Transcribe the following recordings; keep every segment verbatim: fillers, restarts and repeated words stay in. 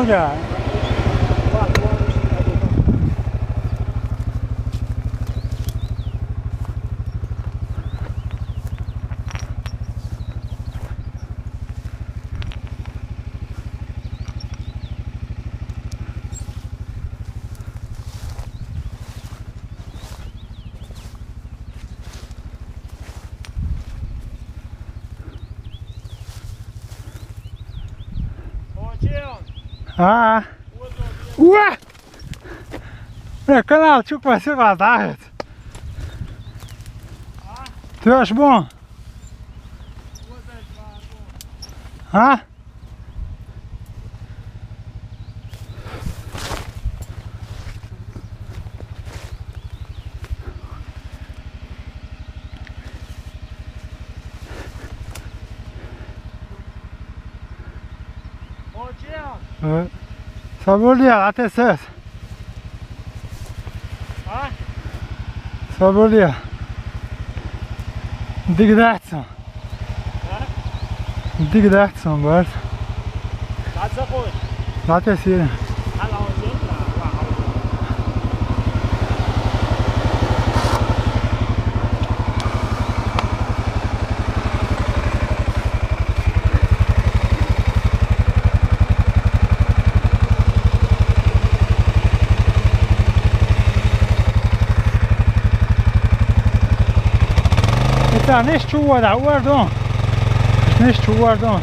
Ya. Ah. Ua! Bă, că n-am ce cu se va da. Tu ești bun? Ha? Ă, s-a bălea, la te ses. A? S-a bălea. Dic de ață. Da? Dic de ață, bă. Ați fost? La te sire. A, la o zi? Da, la o zi. Ăsta nici ciuă, dar ori două. Nici ciuă, ori două.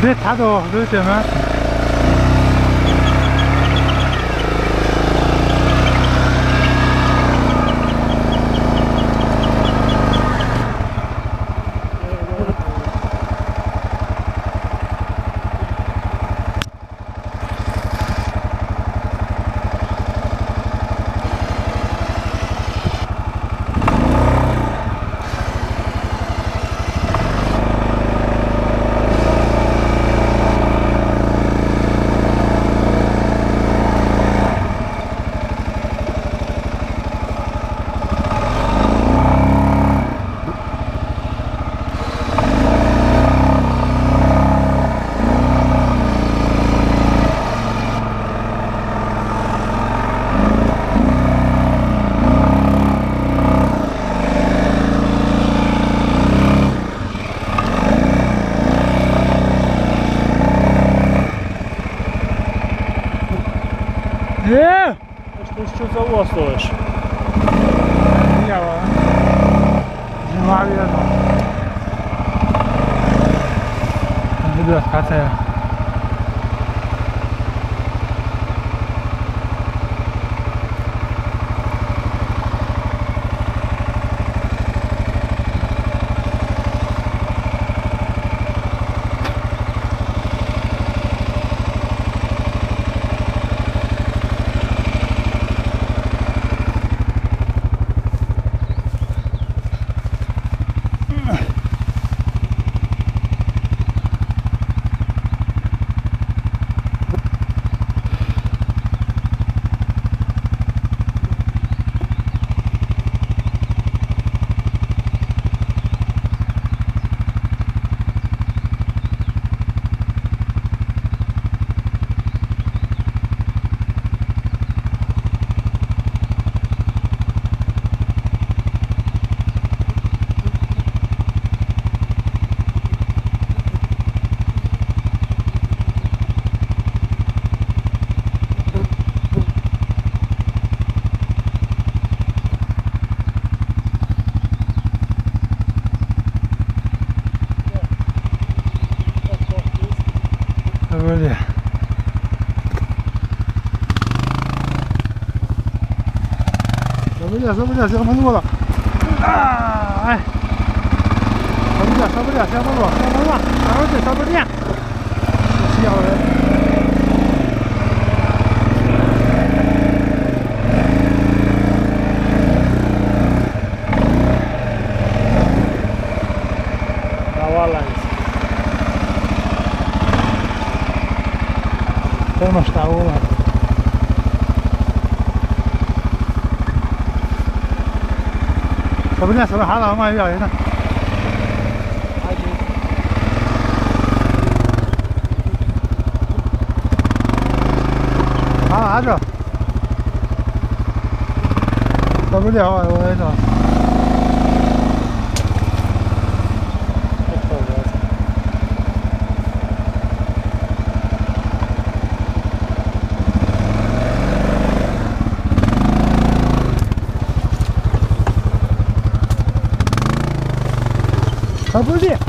Ebe tado, do te ma. E! Ești, nu știu să o stoși. Ia, bă. Jumătate de an. Am de la casă. Olha. Sabria, sabria, se llama Nuala. Ah, eh. Sabria, sabria, se llama Nuala, se llama Nuala. Sabria, sabria. Toma esta uva. Sabrina, se va a la mamá, ya, ya. Ah, ya. Sabrina, ya, ya, ya. Sabrina.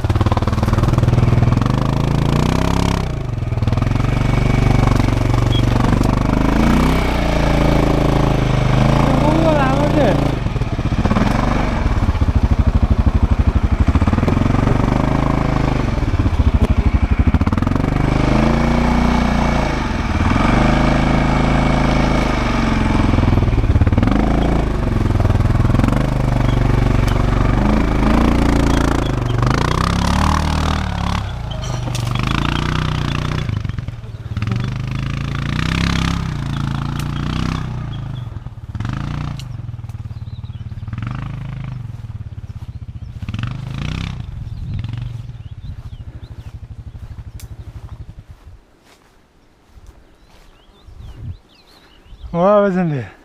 Vay bizim bir.